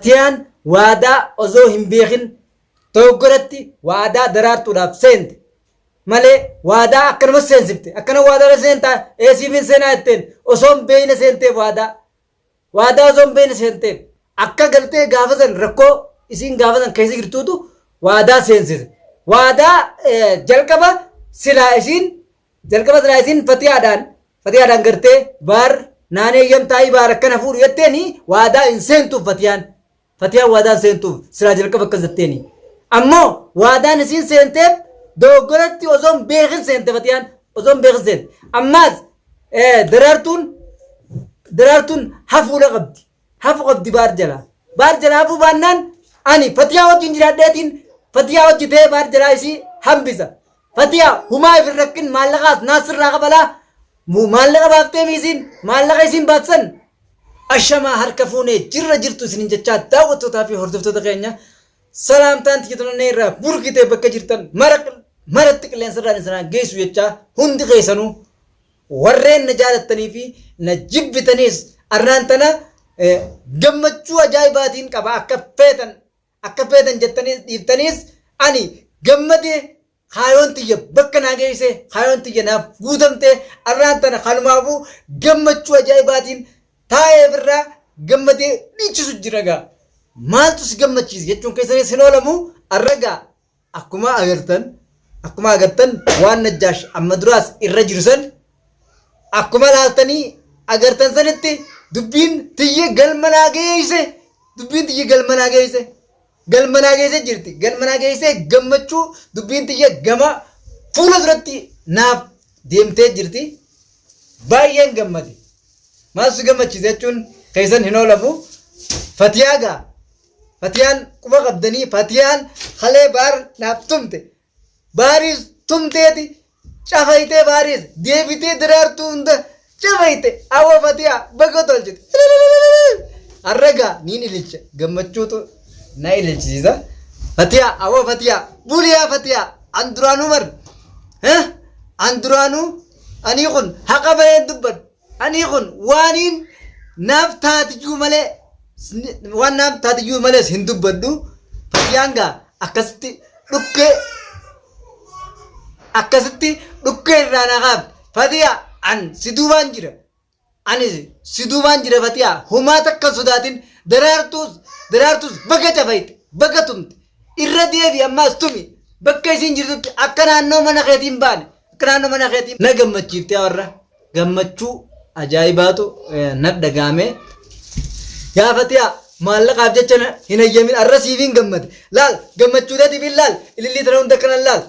Fatiyaan waadaa osoo hin beekin dogoggoratti waadaa daraartuudhaaf seente malee waadaa akkanuma seensifte. Akkana waadaa seentaa eesiifin seenaa jetteen osoo hin beekne seenteef waadaa. Waadaa osoo hin beekne seenteef akka galtee gaafa san rakkoo isiin gaafa san keessa jirtuutu waadaa seensise. Waadaa jalqaba silaa isiin jalqaba silaa isiin fatiyaadhaan fatiyaadhaan gartee baar naan eeyyamtaa'ii baar akkana fuudhu jetteeni waadaa hin seentuuf fatiyaan. Fatiyaan waadaa hin seentuuf silaa jalqaba akkas jetteeni. Ammoo waadaan isiin seenteef dogoggoratti osoo hin beekin seente fatiyaan osoo hin beekin seente. Ammaas daraartuun daraartuun hafuudha qabdi. Hafu qabdi baar jalaa. Baar jalaa hafuu baannaan ani fatiyaa wajjin jiraadheetiin fatiyaa wajji ta'ee baar jalaa isii hambisa. Fatiyaa humaa if hin rakkin maallaqaas naas sirraa kafalaa maallaqa baaftee miisiin maallaqa isiin baatsan Ashamaa harka fuunee jirra jirtu isinin jechaa daawwattootaa fi hordoftoota keenya salaamtaan tiyya onnee irraa burkitee bakka jirtan mara maratti qilleensa irraan isin haa geessu jechaa hundi keessanuu warreen na jaalattanii fi na jibbitaniis arraan tana gammachuu ajaa'ibaatiin qaba akka feetan akka feetan jettaniis dhiiftaniis ani gammadee Kaayoon tiyya bakka naa geeyse, kaayoon tiyya naaf guutamte, arraan tana kanumaafuu gammachuu ajaa'ibaatiin taa'ee ofirraa gammadee dhiichisu jira gaa. Maaltu si gammachiise jechuun keessanis hin oolamu arra gaa akkuma agartan akkuma agartan waan Najjaash amma duraas irra jiru san akkuma laaltanii agartan sanitti dubbiin tiyya galma naa geeyse dubbiin tiyya galma naa geeyse. Galma naa geessee jirti. Galma naa geessee gammachuu dubbiin tiyya gama fuula duratti naaf deemtee jirti. Baay'een gammade. Maal si gammachiise jechuun keessan hin oolamu. Fatiyaa gaa. Fatiyaan quba qabdanii fatiyaan halee baar naaf tumte. Baariis tumteeti cafaytee baariis deebitee daraartuu hunda cafayte awwa fatiyaa baga tolchite. Har'a gaa niin ililcha gammachuutu na ililchisiisa. Fatiyaa awwa fatiyaa buliyaa fatiyaa an duraanuu bar an duraanuu anii kun haqa baheen dubbadhu Anii kun waaniin naaf taatiyyuu malee waan naaf taatiyyuu malees hin dubbadhu. Fatiyaan gaa akkasitti dhukkee akkasitti dhukkee irraa naa kaafte. Fatiyaa an si duubaan jira. Ani si duubaan jira Fatiyaa homaa takka hin sodaatin daraartuus daraartuus baga cafayte baga tumte irra deebi ammaas tumi bakka isiin jirtutti akka naannoo mana keetiin baane akka naannoo mana keetiin na gammachiiftee warra Gammachuu ajaa'ibaatu na dhaga'ame. Yaa Fatiyaa maallaqaaf jecha na hin hayyamin arra siifiin gammade. Laal gammachuu teetiifin laal ilillii tana hunda akkanan laal.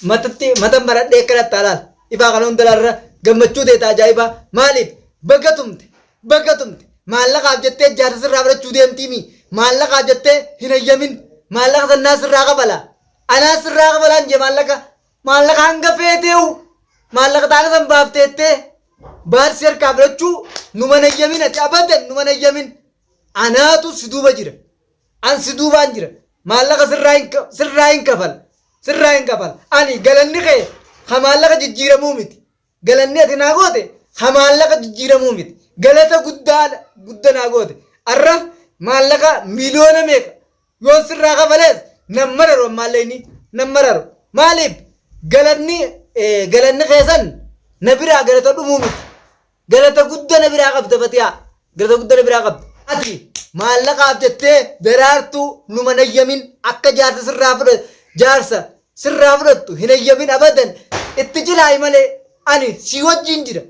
Matatti matan maradhee akkanattaa laal. Ifaa kana hunda laal irra gammachuu teeta ajaa'ibaa. Maaliif baga tumte baga tumte maallaqaaf jettee jaarsa sirraa fudhachuu deemtiimi maallaqaaf jettee hin hayyamin maallaqa sannaa sirraa kafala. Anaa sirraa kafalaan jee maallaqa Maallaqa hanga feeteehu maallaqa taana san baafteettee baarsi harkaa fudhachuu numa nayyamin ati abadan numa nayyamin anaatu si duuba jira an si duubaan jira maallaqa sirraa hin ka- sirraa hin kafala sirraa hin kafala ani galanni kee ka maallaqa jijjiiramuu miti Galanni ati naa goote ka maallaqa jijjiiramuu miti. Galata guddaa gudda naa goote. Arra maallaqa miliyoona meeqa yoon sirraa kafalees nan mararu ammaallee inni nan mararu. Maaliif galanni galanni keessan na biraa galata dhumuu miti. Galata gudda na biraa qabda Fatiyaa. Galata gudda na biraa qabda. Ati maallaqaaf jettee daraartuu numa nayyamin akka jaarsa sirraa fudha jaarsa sirraa fudhattu hin hayyamin abadan itti cilaa'i malee ani si wajjiin jira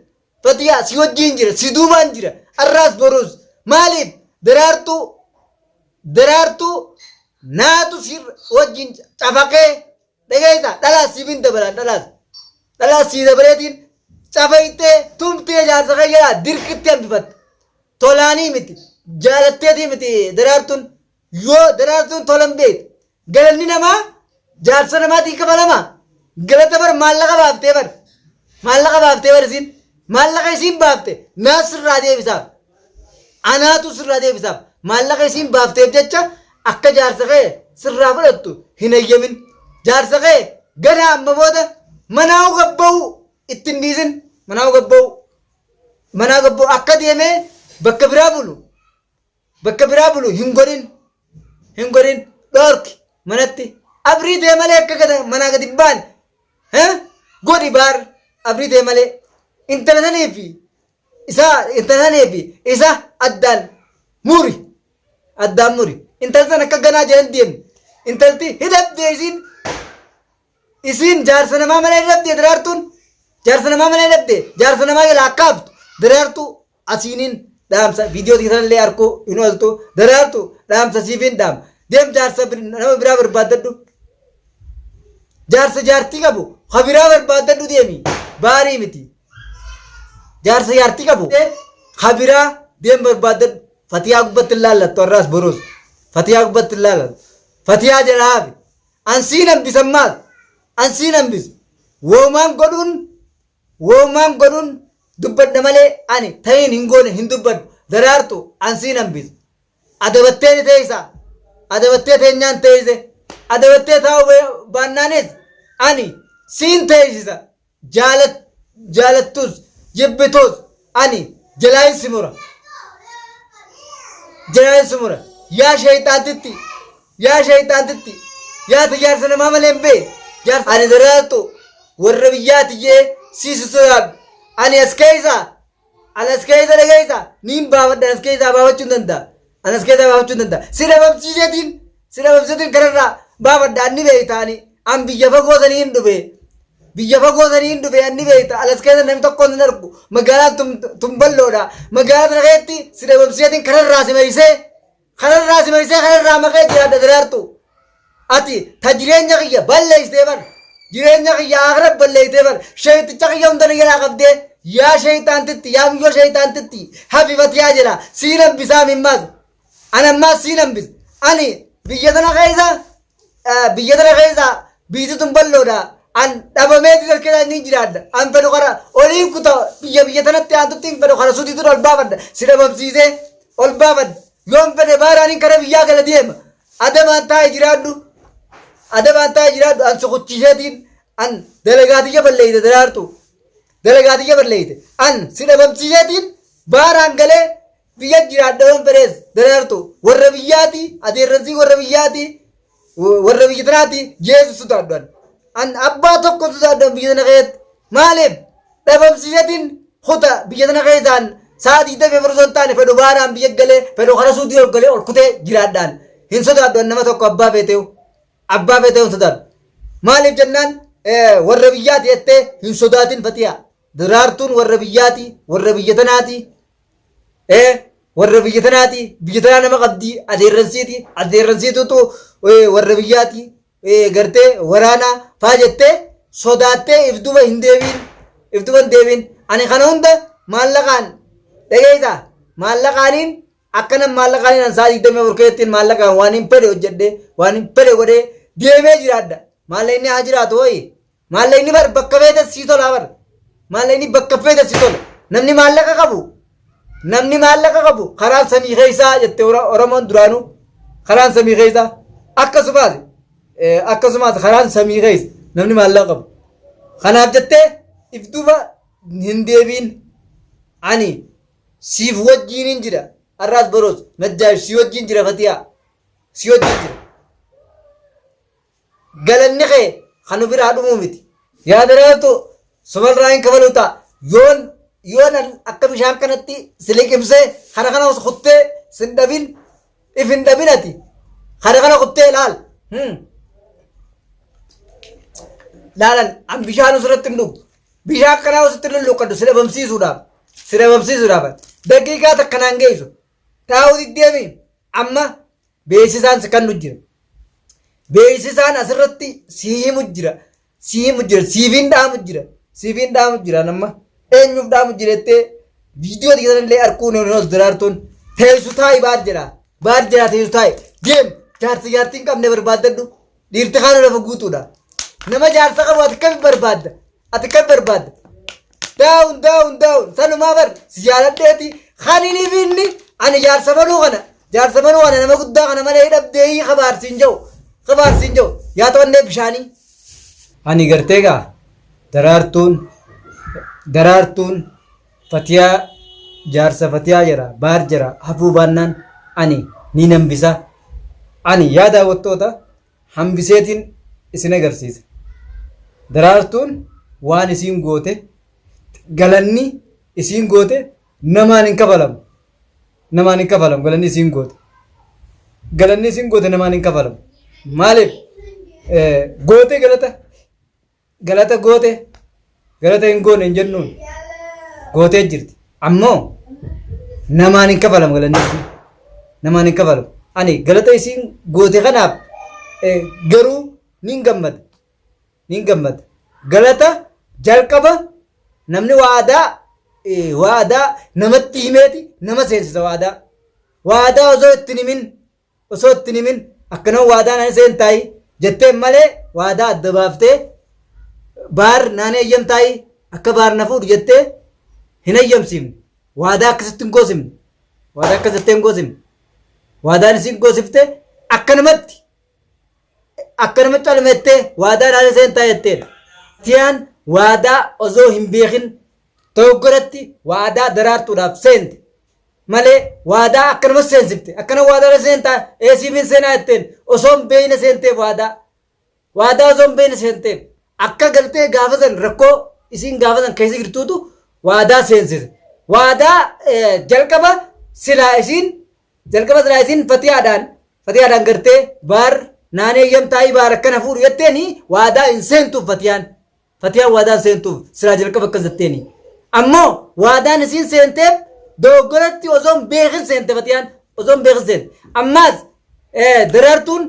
Fatiyaa si wajjiin jira si duubaan jira arraas boruus maaliif daraartuu daraartuu naatu si wajjiin cafaqee dhageessa dhalaas siif hin dabalaan dhalaas dhalaas sii dabaleetiin cafaytee tumtee jaarsa kee jalaa dirqitti hambifatte tolaanii miti jaalatteetii miti daraartuun yoo daraartuun tolan beekte Galanni namaa jaarsa namaatiin kafalama. Galata bar maallaqa baaftee bar. Maallaqa baaftee bar isiin. Maallaqa isiin baafte naa sirraa deebisaaf. Anaatu sirraa deebisaaf. Maallaqa isiin baafteef jecha akka jaarsa kee sirraa fudhattu hin hayyamin. Jaarsa kee ganaa amma booda manaa gabba'u itti hin dhiisin. Manaa gabba'u. Manaa gabba'u akka deemee bakka biraa bulu. Bakka biraa bulu hin godhin. hin godhin dhoorki manatti abrii tee malee akka gada manaa gadi hin baane godhi baar abrii tee malee intala sanii fi isa intala sanii fi isa addaan muri addaan muri intala san akka ganaa jedhan deemne intalti hidhabdee isiin Isiin jaarsa namaa malee hin dhabdee daraartuun jaarsa namaa malee hin dhabdee jaarsa namaa jala akka haftu daraartuu asiiniin dhaamsa viidiyoo sanallee arkuu hin ooltu daraartu dhaamsa siifiin dhaama deem jaarsa nama biraa barbaaddadhu jaarsa jaartii qabu ka biraa barbaaddadhu deemi baarii miti jaarsa jaartii qabu ka biraa deem barbaaddadhu fatiyaa gubbatti hin laallattu har'aas boruus fatiyaa gubbatti hin laallattu fatiyaa jalaa hafi An siin hambisa maal? An siin hambisa. Woomaan godhuun woomaan godhuun dubbadha malee ani ta'iin hin goone hin dubbadhu. Daraartu an siin hambisa. Adabattee ni teessa. Adabattee teenyaan teesse. Adabattee taa'uu baannaanis ani siin teessisa. Jaalat jaalattus jibbitus ani jalaayin si mura. Jalaayin si mura. Yaa shayxaantitti yaa shayxaantitti yaa ta jaarsa namaa malee hin bee. Jaarsa ani daraartu warra biyyaati jee siisu sodaadhu. Ani as keessa ani as keessa dhageessa niin baafadha as keessaa baafachuu hin danda'a. Ani as keessaa baafachuu hin danda'a. Si dhabamsiiseetiin si dhabamsiiseetiin kanarraa baafadha anni beekta ani an biyya fagoo sanii hin dhufe. Biyya fagoo sanii hin dhufe anni beekta alas keessa namni tokko hin argu magaalaan tun tun bal'oodha. Magaalaa tana keessatti si dhabamsiiseetiin kanarraa si maysee Kanarraa si maysee kanarraa maqee jiraadha daraartu. Ati ta jireenya kiyya balleessitee bar. Jireenya kiyya akira balleessitee bar. Sheeyticha kiyya hunda na jalaa qabdee yaa sheeyxaantitti yaa miyyoo sheeyxaantitti hafi fatiyaa jala siin hambisaa mimmaas. Ani ammaas siin hambis. Ani biyya tana keessa biyya tana keessa biyyi tun bal'oodha. An dhabamee si keessa ni jiraadha. An fedhu kara oliin kuta biyya biyya tanatti aantutti hin fedhu kara suutiitu ol baafadha. Si dhabamsiisee ol baafadha. Yoon fedhe baaraaniin kara biyyaa gala deema. Adabaan taa'e jiraadhu. Adabaan taa'e jiraadhu. An sukuchiiseetiin an dalagaatiyya balleeyte daraartu. Dalagaatiyya balleeyte. An si dhabamsiiseetiin baaraan galee Biyya jiraadha yoon fedhees daraartu warra biyyaati adeerransii warra biyyaati warra biyya tanaati jeesu sodaadhu an. An abbaa tokko sodaadhu an biyya tana keessatti maaliif dhabamsiiseetiin kuta biyya tana keessaan sa'a 24 osoo hin taane fedhu baaraan biyya galee fedhu kara suutii ol galee ol kutee jiraadhaan hin sodaadhu an nama tokko abbaa feeteewu abbaa feeteewu hin sodaadhu. Maaliif jennaan warra biyyaati jettee hin sodaatin fatiyaa. Daraartuun warra biyyaati warra biyya tanaati Ee warra biyya tanaati biyya tanaa nama qabdi adeerransiiti adeerransiitutu warra biyyaati gartee waraanaa faa jettee sodaattee if duba hin deebiin if duba hin deebiin ani kana hunda maallaqaan dhageessaa maallaqaaniin akkanan maallaqaaniin an sa'a 24 keessatti maallaqaan waan hin fedhe hojjedhee waan hin fedhe godhee deemee jiraadha maallaqni haa jiraatu hoyi Maallaqni bar bakka feetes sii tolaa bar. Maallaqni bakka feetes sii tola. Namni maallaqa qabu namni maallaqa qabu karaan samii keessaa jette Oromoon duraanuu karaan samii keessaa akkasumas akkasumas karaan samii keessa namni maallaqa qabu. Kanaaf jettee if duuba hin deebiin ani siif wajjiinin jira har'aas boros najjaash si wajjiin jira fatiyaa si wajjiin jira. Galanni kee kan nu biraa dhumuu miti. Yaa daraartu sumarraa hin kafalu ta'a. Yoon yoon an akka bishaan kanatti si liqimsee kana kana os kuttee sin dhabin if hin dhabin ati. Kana kana kuttee laal. Laalan an bishaan osirratti hin dhugu. Bishaan kanaa ositti lulluqqadhu si dhabamsiisuudhaaf. Si dhabamsiisuudhaaf. Daqiiqaa takka naan geessu. Taa'uu diddeemi amma Beeksisaan si kannu jira. Beeksisaan asirratti si himu jira. Si himu jira. Siifiin dhaamu jira. Siifiin dhaamu jira nama. Eenyuuf dhaamu jira jettee viidiyoo keessan illee arguun hin oolu daraartuun. Teessu taa'i baar jedha. Baar jedha teessu taa'i. Deem jaarsa jaartii hin qabne barbaaddadhu. Dhiirti kaan lafa guutuudha. Nama jaarsa qabu ati kami barbaadda? Ati kam barbaadda? Daawun daawun daawun sanumaa bar si jaaladheeti kan inni fi inni ani jaarsa baluu kana jaarsa baluu kana nama guddaa kana malee hidhabdee kabaarsiin jiru kabaarsiin jiru yaa to'annee bishaanii. Ani gartee gaa daraartuun daraartuun fatiyaa jaarsa fatiyaa jira baar jira hafuu baannaan ani ni nambisa. Ani yaa daawwattoota hambiseetiin isin agarsiisa. Daraartuun waan isiin goote galanni isiin goote namaan hin kafalamu. Namaan hin kafalamu galanni isiin goote. Galanni isiin goote namaan hin kafalamu. Maaliif goote galata galata goote galata hin goone hin jennuun gootee jirti. Ammoo namaan hin kafalamu galanni isii. Namaan hin kafalamu. Ani galata isiin goote kanaaf garuu nin gammada. Nin gammada. Galata jalqaba namni waadaa waadaa namatti himeeti nama seensisa waadaa. Waadaa osoo itti hin himin osoo itti hin himin akkana waadaa naan seentaayi jetteen malee waadaa adda baaftee baar naan eeyyamtaayi akka baar na fuudhu jettee hin eeyyamsiifne. Waadaa akkasitti hin goosifne. Waadaa akkasitti hin goosifne. Waadaan isin goosifte akkanumatti akkanumatti calmettee waadaa naan seentaa jetteedha. Tiyaan waadaa osoo hin beekin dogoggoratti waadaa daraartuudhaaf seente malee waadaa akkanuma seensifte akkana waadaa seentaa eesiifin seenaa jetteen osoo hin beekne seenteef waadaa waadaa osoo hin beekne seenteef akka galtee gaafa san rakkoo isiin gaafa san keessa jirtuutu waadaa seensise waadaa jalqaba silaa isiin Jalqaba silaa isiin fatiyaadhaan fatiyaadhaan gartee baar naan eeyyamtaayii baar akkana fuudhu jetteeni waadaa hin seentuuf fatiyaan fatiyaan waadaa hin seentuuf silaa jalqaba akkas jetteeni ammoo waadaan isiin seenteef dogoggoratti osoo hin beekin seente fatiyaan osoo hin beekin seente ammaas daraartuun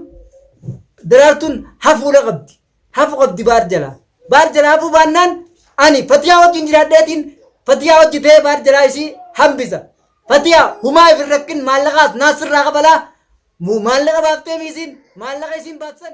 daraartuun hafuudha qabdi hafu qabdi baar jalaa. Baar jalaa hafuu baannaan ani fatiyaa wajjin jiraadheetiin fatiyaa wajji ta'ee baar jalaa isii hambisa. Fatiyaa humaa if hin rakkin maallaqaas naas sirraa kafalaa maallaqa baaftee miisiin maallaqa isiin baafsan.